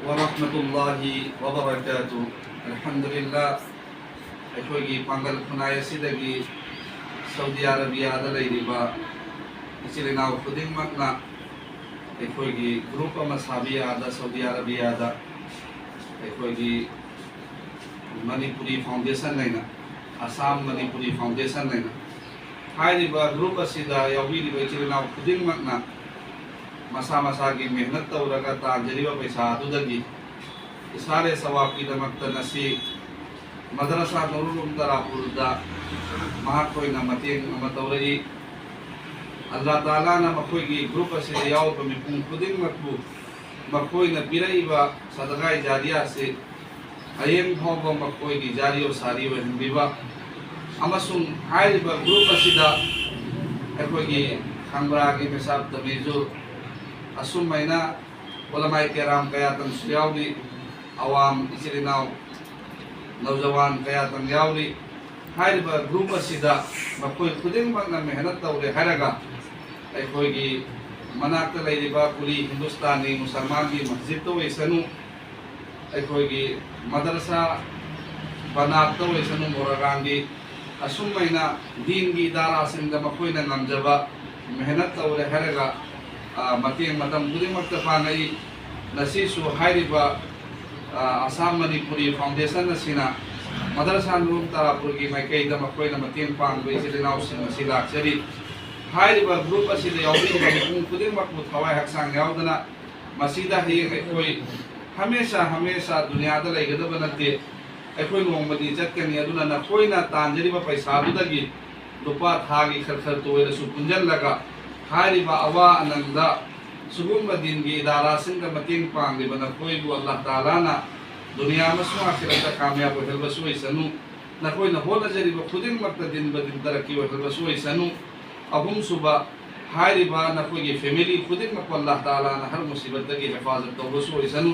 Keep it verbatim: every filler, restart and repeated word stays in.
ورحمة الله وبركاته. الحمد لله. ꯑꯩꯈꯣꯏꯒꯤ ꯄꯥꯡꯒꯜ ꯈꯨꯟꯅꯥꯏ ꯑꯁꯤꯗꯒꯤ ꯁꯥꯎꯗꯤ ꯑꯔꯥꯕꯤꯌꯥꯗ ꯂꯩꯔꯤꯕ ꯏꯆꯤꯜ ꯏꯅꯥꯎ ꯈꯨꯗꯤꯡꯃꯛꯅ ꯑꯩꯈꯣꯏꯒꯤ group ꯑꯃ ꯁꯥꯕꯤ, ꯑꯥꯗ ꯁꯥꯎꯗꯤ ꯑꯔꯥꯕꯤꯌꯥꯗ ꯑꯩꯈꯣꯏꯒꯤ ꯃꯅꯤꯄꯨꯔꯤ foundation ꯍꯥꯏꯅ, ꯑꯁꯥꯝ ꯃꯅꯤꯄꯨꯔꯤ foundation ꯍꯥꯏꯅ꯫ ꯍꯥꯏꯔꯤꯕ group ꯑꯁꯤꯗ ꯌꯥꯎꯕꯤꯔꯤꯕ ꯏꯆꯤꯜ ꯏꯅꯥꯎ ꯈꯨꯗꯤꯡꯃꯛꯅ ꯃꯁꯥ ꯃꯁꯥꯒꯤ ꯃꯦꯍꯅꯠ ꯇꯧꯔꯒ ꯇꯥꯟꯖꯔꯤꯕ ꯄꯩꯁꯥ ꯑꯗꯨꯗꯒꯤ ꯏꯁꯥꯂꯦ ꯁꯋꯥꯕꯀꯤꯗꯃꯛꯇ ꯉꯁꯤ ꯃꯗꯔꯁꯥ ꯅꯨꯔꯨꯜ ꯎꯂꯨꯝ ꯇꯔꯥꯄꯨꯔꯗ ꯃꯍꯥꯛꯈꯣꯏꯅ ꯃꯇꯦꯡ ꯑꯃ ꯇꯧꯔꯛꯏ꯫ ꯑꯜꯂꯥꯍ ꯇꯥꯂꯥꯅ ꯃꯈꯣꯏꯒꯤ group ꯑꯁꯤꯗ ꯌꯥꯎꯔꯤꯕ ꯃꯤꯄꯨꯝ ꯈꯨꯗꯤꯡꯃꯛꯄꯨ ꯃꯈꯣꯏꯅ ꯄꯤꯔꯛꯏꯕ ꯁꯗꯒꯥꯏ ꯖꯥꯔꯤꯌꯥ ꯑꯁꯤ ꯍꯌꯦꯡ ꯐꯥꯎꯕ ꯃꯈꯣꯏꯒꯤ ꯖꯥꯔꯤꯌꯣ ꯁꯥꯔꯤ ꯑꯣꯏꯍꯟꯕꯤꯕ, ꯑꯃꯁꯨꯡ ꯍꯥꯏꯔꯤꯕ group ꯑꯁꯤꯗ ꯑꯩꯈꯣꯏꯒꯤ ꯈꯥꯡꯕ꯭ꯔꯥꯒꯤ ꯃꯤꯁꯥꯞ ꯇꯃꯤꯖꯨ, ꯑꯁꯨꯝ ꯍꯥꯏꯅ ꯎꯂꯃꯥꯏ ꯀꯦꯔꯥꯝ ꯀꯌꯥꯇꯪꯁꯨ ꯌꯥꯎꯔꯤ, ꯑꯋꯥꯝ ꯏꯆꯤꯜ ꯏꯅꯥꯎ ꯅꯧꯖꯋꯥꯟ ꯀꯌꯥꯇꯪ ꯌꯥꯎꯔꯤ꯫ ꯍꯥꯏꯔꯤꯕ group ꯑꯁꯤꯗ ꯃꯈꯣꯏ ꯈꯨꯗꯤꯡꯃꯛꯅ ꯃꯦꯍꯅꯠ ꯇꯧꯔꯦ ꯍꯥꯏꯔꯒ ꯑꯩꯈꯣꯏꯒꯤ ꯃꯅꯥꯛꯇ ꯂꯩꯔꯤꯕ ꯀꯨꯂꯤ ꯍꯤꯟꯗꯨꯁꯇꯥꯅꯤ ꯃꯨꯁꯜꯃꯥꯟꯒꯤ ꯃꯁꯖꯤꯗꯇ ꯑꯣꯏꯁꯅꯨ, ꯑꯩꯈꯣꯏꯒꯤ ꯃꯗꯔꯁꯥ ꯕꯅꯥꯠꯇ ꯑꯣꯏꯁꯅꯨ, ꯃꯣꯔꯥꯒꯥꯡꯒꯤ ꯑꯁꯨꯝ ꯍꯥꯏꯅ ꯗꯤꯟꯒꯤ ꯏꯗꯥꯔꯥꯁꯤꯡꯗ ꯃꯈꯣꯏꯅ ꯉꯝꯖꯕ ꯃꯦꯍꯅꯠ ꯇꯧꯔꯦ ꯍꯥꯏꯔꯒ, ꯑ, ꯃꯇꯦꯡ ꯃꯇꯝ ꯈꯨꯗꯤꯡꯃꯛꯇ ꯄꯥꯡꯉꯛꯏ꯫ ꯉꯁꯤꯁꯨ ꯍꯥꯏꯔꯤꯕ, ꯑ, ꯑꯁꯥꯝ ꯃꯅꯤꯄꯨꯔꯤ foundation ꯑꯁꯤꯅ ꯃꯗꯔꯁꯥ ꯅꯨꯔꯨꯜ ꯎꯂꯨꯝ ꯇꯔꯥꯄꯨꯔꯒꯤ ꯃꯥꯏꯀꯩꯗ ꯃꯈꯣꯏꯅ ꯃꯇꯦꯡ ꯄꯥꯡꯕ ꯏꯆꯤꯜ ꯏꯅꯥꯎꯁꯤꯡ ꯑꯁꯤ ꯂꯥꯛꯆꯔꯤ꯫ ꯍꯥꯏꯔꯤꯕ group ꯑꯁꯤꯗ ꯌꯥꯎꯕꯤꯔꯤꯕ ꯃꯤꯄꯨꯝ ꯈꯨꯗꯤꯡꯃꯛꯄꯨ ꯊꯋꯥꯏ ꯍꯛꯆꯥꯡ ꯌꯥꯎꯗꯅ ꯃꯁꯤꯗ ꯍꯌꯦꯡ ꯑꯩꯈꯣꯏ ꯍꯃꯦꯁꯥ ꯍꯃꯦꯁꯥ ꯗꯨꯅꯤꯌꯥꯗ ꯂꯩꯒꯗꯕ ꯅꯠꯇꯦ꯫ ꯑꯩꯈꯣꯏ ꯅꯣꯡꯃꯗꯤ ꯆꯠꯀꯅꯤ꯫ ꯑꯗꯨꯅ ꯅꯈꯣꯏꯅ ꯇꯥꯟꯖꯔꯤꯕ ꯄꯩꯁꯥꯗꯨꯗꯒꯤ ꯂꯨꯄꯥ ꯊꯥꯒꯤ ꯈꯔ ꯈꯔꯇ ꯑꯣꯏꯔꯁꯨ ꯄꯨꯟꯁꯤꯜꯂꯒ ꯍꯥꯏꯔꯤꯕ ꯑꯋꯥ ꯑꯅꯪꯗ ꯁꯤꯒꯨꯝꯕ ꯗꯤꯟꯒꯤ ꯏꯗꯥꯔꯥꯁꯤꯡꯗ ꯃꯇꯦꯡ ꯄꯥꯡꯂꯤꯕ ꯅꯈꯣꯏꯕꯨ ꯑꯜꯂꯥꯍ ꯇꯥꯂꯥꯅ ꯗꯨꯅꯤꯌꯥ ꯑꯃꯁꯨꯡ ꯑꯥꯈꯤꯔꯠꯇ ꯀꯥꯃꯌꯥꯕ ꯑꯣꯏꯍꯜꯂꯕꯁꯨ ꯑꯣꯏꯁꯅꯨ꯫ ꯅꯈꯣꯏꯅ ꯍꯣꯠꯅꯖꯔꯤꯕ ꯈꯨꯗꯤꯡꯃꯛꯇ ꯗꯤꯟ ꯕ ꯗꯤꯟ ꯇꯔꯛꯀꯤ ꯑꯣꯏꯍꯜꯂꯕꯁꯨ ꯑꯣꯏꯁꯅꯨ꯫ ꯑꯍꯨꯝꯁꯨꯕ, ꯍꯥꯏꯔꯤꯕ ꯅꯈꯣꯏꯒꯤ family ꯈꯨꯗꯤꯡꯃꯛꯄꯨ ꯑꯜꯂꯥꯍ ꯇꯥꯂꯥꯅ ꯍꯔ ꯃꯨꯁꯤꯕꯠꯇꯒꯤ ꯍꯤꯐꯥꯖꯠ ꯇꯧꯕꯁꯨ ꯑꯣꯏꯁꯅꯨ꯫